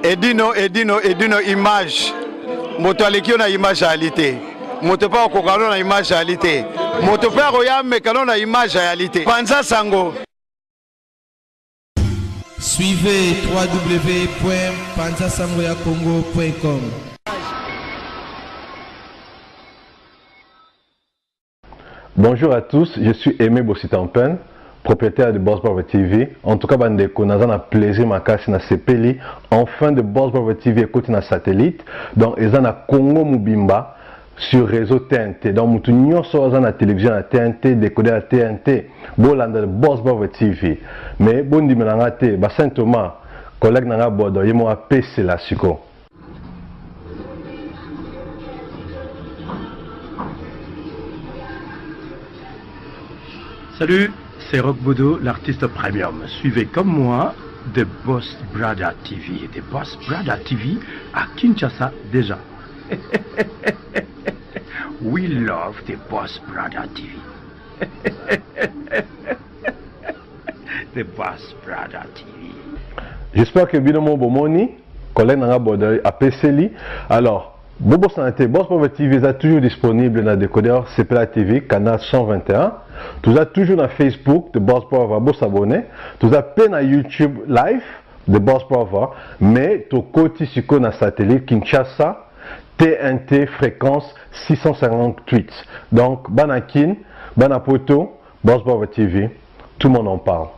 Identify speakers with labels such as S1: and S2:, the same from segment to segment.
S1: Edino, Edino, Edino image. Moto aleki yo na image ayali te. Moto mpe akokoka no na image ayali te. Moto mpe akoya ameka no na image ayali te. Panza sango.
S2: Suivez www.panzasangoyakongo.com.
S3: Bonjour à tous, je suis Aimé Bossitampen, propriétaire de Boss Brother TV. En tout cas, bandeko, naza na plaisir makasi na sepeli. Enfin de Boss Brother TV ekoti na satellite. Donc eza na Congo mobimba sur réseau TNT. Donc mutu nyonso aza na télévision ya TNT, décodeur ya TNT, bolanda Boss Brother TV. Mais bondimela nga te, ba Saint Thomas, collègue na nga Bodo, ye mo apesela siko.
S4: Salut, c'est Rock Bodo, l'artiste premium. Suivez comme moi The Boss Brother TV. The Boss Brother TV à Kinshasa déjà. We love The Boss Brother TV. The Boss Brother TV.
S3: J'espère que bino mo bomoni collègue nanga Bodo apeseli. Alors, bobosana te Boss Brother TV eza toujours disponible na décodeur CPLA TV canal 121. Toza toujours na Facebook The Boss Brother, bosabonner. Toza pe na YouTube live The Boss Brother, mais tokoti sikoyo na satellite Kinshasa TNT fréquence 658. Donc bana Kin, bana Poto, Boss Brother TV, tout le monde en parle.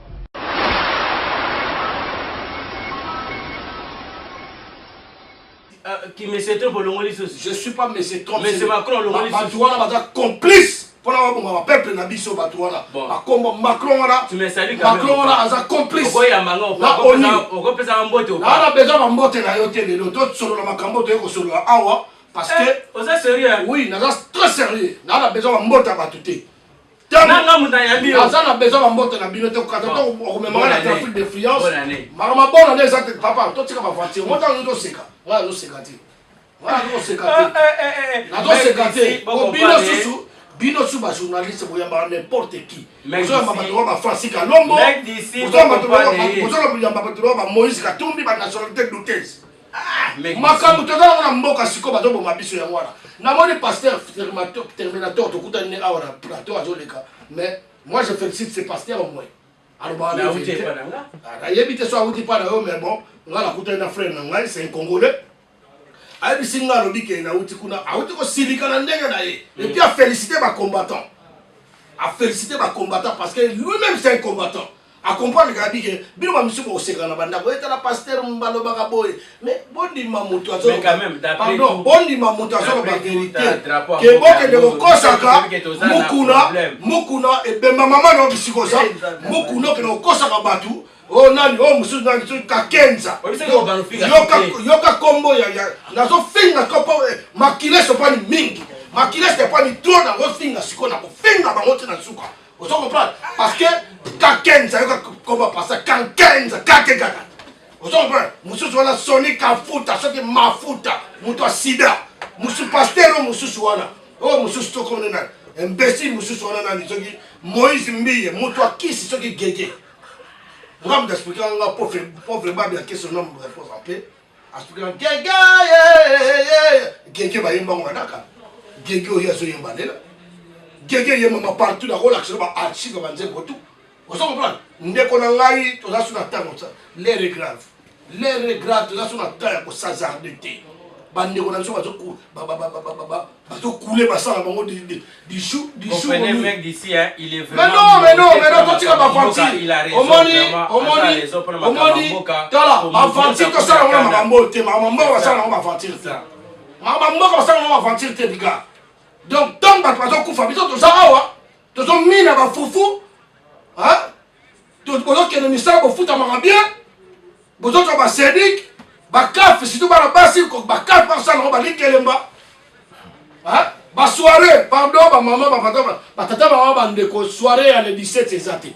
S5: Qui monsieur Trump olongoli susu.
S6: Je suis pas monsieur Trump.
S5: Monsieur Macron olongoli susu.
S6: Bato wana baza complice mpona baboma bapeuple na biso bato wana bakombo Macron wana Macron wana aza complice
S5: na
S6: ONU.
S5: Okopesaka mbote.
S6: Naa na besoin bambote na yo te lelo tosolola makambo toye kosolola awa parce que
S5: oza sérieux.
S6: Oui, naza très sérieux. Naa na besoin bambote ya bato te.
S5: Naza
S6: na besoin bambote na bino te kokata to okomemaka na trafic d'influence. Makambo bona nde eza te papa, totika baventure. Mo ntango toseka, ngai nazoseka te. Ngai nazoseka te. Nazoseka te. Bino susu, bino susu ba journaliste boyambaka n'importe qui. Bozoyamba bato oyo ba Francis Kalombo, bozoyamba bato oyo ba Moïse Katumbi, ba nationalité douteuse. Makambo toza nango na mboka sikoyo bazoboma biso yango wana. Namoni pasteur Terminator tokutani ne awa na plateau azoleka, mais moi je félicite ce pasteur au moins. Alobaka na vérité. Nayebi te so awuti pa na yo, mais bon, nga nakutani na frère na ngai, c'est un Congolais. Ayebisi nga alobi ke nauti kuna, awuti kosilika na ndenge na ye. Et puis a félicité ba combattants. A félicité ba combattants parce que lui-même c'est un combattant. A comprendre kaka bike bino ba misusu bokoseka na bandako etala pasteur balobaka boye mais bondima moto azoloba pardon bondima moto azoloba vérité ke bokende kokosaka mukuna mukuna ebemba mama na yo bisika oza mukuna okende kokosaka bato oyo nani oyo mosusu nani soki kakenza yoka kombo ya nazofinga kopo makila esopani mingi makila esopani trop nazofinga sikoyo nakofinga bango ti na suka. Ozo comprendre? Parce que kakenza yoka komba pasa kankenza kake kaka. Ozo comprendre? Mususu wana Sony Kafuta soki mafuta mutu ya sida. Musu pasteur oyo mususu wana. Oyo mususu to komne nani? Imbécile mususu wana nani soki Moïse Mbiye mutu ya kisi soki gege. Nga mutu expliquer nga pauvre pauvre babi ya kisi non repose en paix. Expliquer gege gege bayemba ngo banaka. Gege oyo azoyemba lela. Gege yembama partout na kolakisa ba archive ba nzembo tout. Ozo comprendre? Ndeko na ngai toza sur na tango ça. L'heure est grave. L'heure est grave toza sur na temps ya ko s'hasarder te. Ba ndeko na biso bazo ku ba ba ba ba ba ba bazo couler basala bango du du jour du jour.
S5: Comprenez mec d'ici hein, il est vraiment
S6: Mais non, mais non, mais non, totika ba aventure. Omoni, omoni, omoni, tala, aventure tosala ngo na makambo te, makambo mboka basala ngo ba aventure te. Makambo mboka basala ngo ba aventure te biga. Donc ntango bato bazokufa biso toza awa tozomina bafufu, bozokende misala bofutamaka bien, bozozwa basedik bakafe, surtout bana basi bakafe basala yango balikelemba basoirée, pardon bamama batata bamama bandeko, soirée ya le 17 eza te.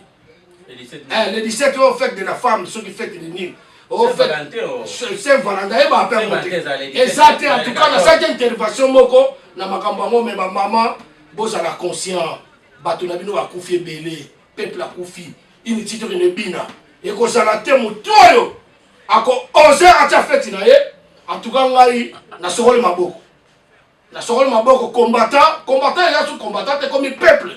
S6: Le 17 oyo fête de la femme, soki fête de nini Saint Valentin yeba ape yango te eza te. En tout cas nasalaki intervention moko na makambo yango, me bamama bozala conscient, bato na bino bakufi ebele, peuple akufi, inutile tokende bina ekozala te. Motu oyo ako ose Concert atia feti na ye. En tout cas ngai nasokoli maboko. Nasokoli maboko combattant, combattant eza su combattant te komi peuple.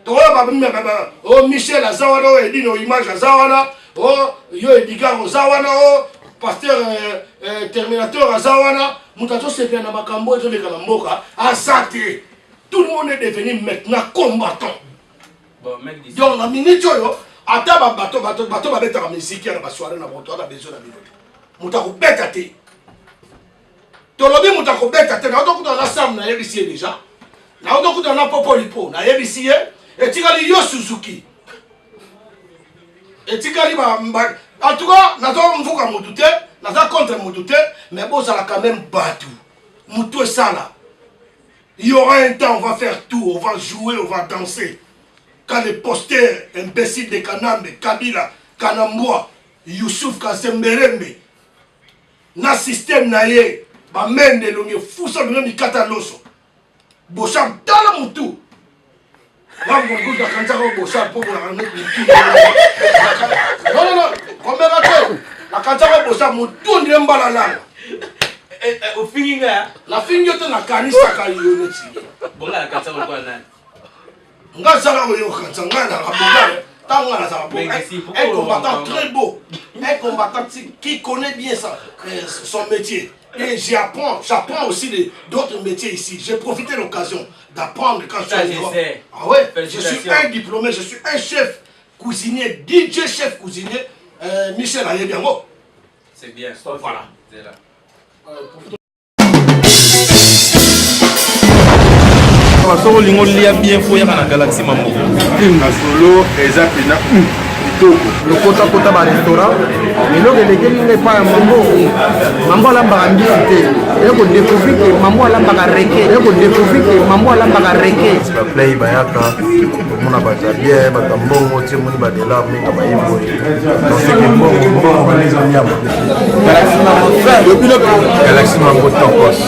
S6: Tokoya ba oh Michel aza wana, oh Edino image aza wana, oh yo Edgar oza wana, oh pasteur Terminator aza wana, moto azosepela na makambo ezoleka na mboka aza te. Tout le monde est devenu maintenant combattant.
S5: Bon, mec d'ici.
S6: Donc na minute oyo ata ba bato bato bato babetaka miziki ya na basoirée na bango toza na besoin na bino te. Moto akobeta te. Tolobi moto akobeta te. Naoto kutana na Sam nayebisi ye déjà. Naoto kutana na Popo Lipo nayebisi ye. Etikali yo Suzuki. Etikali ba, ba en tout cas nazo mvuka motu te, naza contre motu te, mais bozala quand même bato. Motu esala. Il y aura un temps, on va faire tout, on va jouer, on va danser. Quand les posters imbéciles de Kanambe, Kabila, Kanambwa, Youssouf Kasemberembe, na système na ye, ba mende elongi efusa bino mikata loso. Boshab tala mutu. Ngambo nguza kanzaka Boshab po bolaka neti mutu. Non non non, komeka te. Nakanzaka Boshab mutu ndire mbala langa.
S5: Ofingi nga?
S6: Nafingi yo te, nakanisaka yo neti.
S5: Bonga nakanisa lokola nani?
S6: Nga zala oyo okanisa nga na rabogale. Ntango nga nazala beau, un combattant très beau, un combattant qui connaît bien son métier. Et j'apprends aussi d'autres métiers ici. J'ai profité de l'occasion d'apprendre quand je suis
S5: Ça,
S6: en
S5: je
S6: Europe.
S5: sais.
S6: Ah ouais, je suis
S5: Félicitations.
S6: un diplômé, je suis un chef cuisinier, DJ chef cuisinier, Michel Ayebiango.
S5: C'est bien.
S6: Voilà.
S5: C'est là.
S7: Soki olingi olia bien, fo yaka na Galaxy Mambo.
S8: Masolo eza pena kitoko.
S9: Lokotakota ba restaurant, eloko elekeli ngai epai ya Mambo. Mambo alambaka mbisi te, eye kodécouvrir ke Mambo alambaka reke, eye kodécouvrir ke Mambo alambaka reke.
S10: Baplay bayaka komona bato ya bien, bato ya mbongo, ti omoni badelar mingi baye boye. Donc soki mbongo mbongo baleza nyama. Galaxy Mambo Tokos.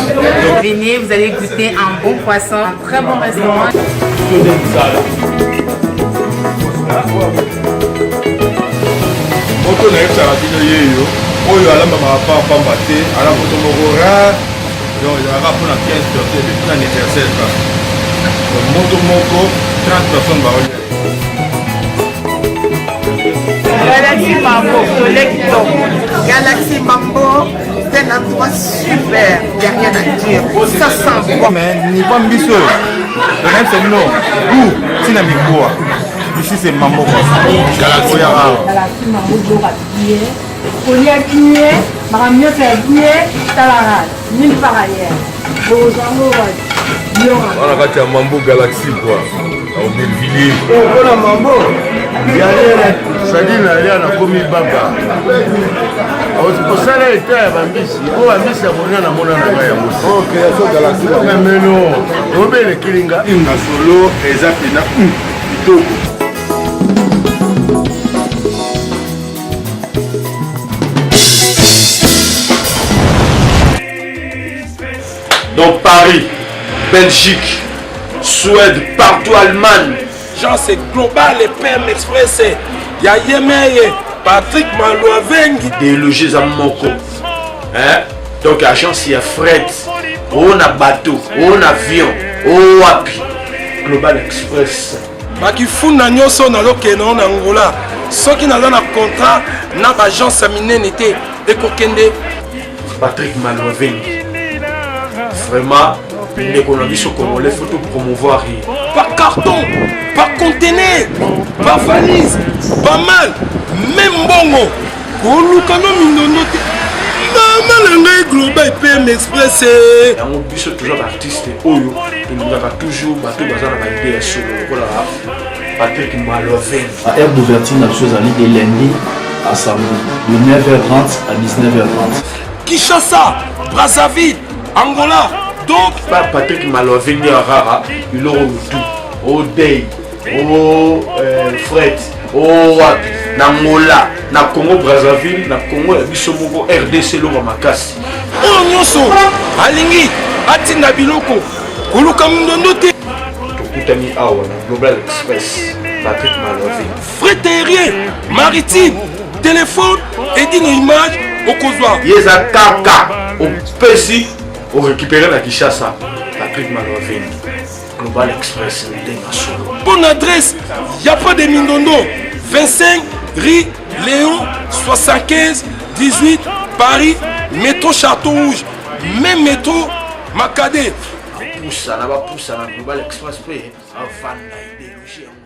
S11: Venez, vous allez goûter un bon poisson, un très bon restaurant.
S8: Moto nayebisaka bino yeyo oyo alambamaka pamba te, ala moto moko rare, donc ezalaka mpona 15 personnes epuis mpona anniversaire kaka. Donc moto moko 30 personnes baolia.
S11: Galaxy Mambo, collègue top.
S9: Galaxy Mambo, c'est un endroit super, y a rien à dire. Ça sent bon.
S7: Mais niveau mbiso, le même c'est non. Goût, tina mikoa. Ici c'est Mambo.
S8: Galaxy Mambo.
S12: Galaxy Mambo, jour à bien. Kolia bien, makambo nyonso ya bien, talaka nulle part ailleurs. Bozango wapi?
S8: Wana kati ya Mambo Galaxy quoi. Au Belvilliers.
S1: Mpona Mambo, c'est-à-dire nalia nakomi baba. Osala eta ya bambisi, oyo bambisi ya kolia namona na ngai yango. Meno obelekeli nga.
S8: Masolo eza pena kitoko.
S13: Donc Paris, Belgique, Suède, partout, Allemagne.
S14: Genre c'est global et PM Express. Ya Yemeye, Patrick Malouavengi.
S13: Idéologie za moko. Hein? Donc agence ya fret, on a bateau, on avion, on wapi. Global Express.
S14: Bakifunda nyonso nazokende na Angola. Soki naza na contrat na ba agence ya minene te, ekokende.
S13: Patrick Malouavengi. Vraiment, ndeko na biso congolais, faut tout promouvoir ye.
S14: Par carton, par conteneur, par valise, pas mal, même mbongo. Koluka no mindondo te. Mama na ngai Global PM Express.
S13: Yango biso toujours ba artiste oyo tolingaka toujours bato baza na ba idée ya solo lokola Patrick Malouavengi.
S15: Ba heure d'ouverture na biso ezali de lundi à samedi de neuf heures trente à dix-neuf heures trente.
S14: Kinshasa, Brazzaville, Angola. Donc
S13: pa Patrick Malouavengi ya rara biloko mutu o day o fret o wapi na Angola na Congo Brazzaville na Congo ya biso moko RDC loba makasi.
S14: Oyo nyonso alingi atinda biloko koluka mindondo te.
S13: Tokutani awa na Global Express Patrick Malouavengi.
S14: Fret aérien, maritime, téléphone, Edino Image. Okozwa.
S13: Ye eza kaka opesi orécupere na Kinshasa. Patrick Maloveni, Global Express ndenge solo.
S14: Bonne adresse, y a pas de mindondo. 25 rue Léon 75 18 Paris, métro Château Rouge, même métro Makade.
S13: Bapusana bapusana Global Express mpe avanda idéologie yango.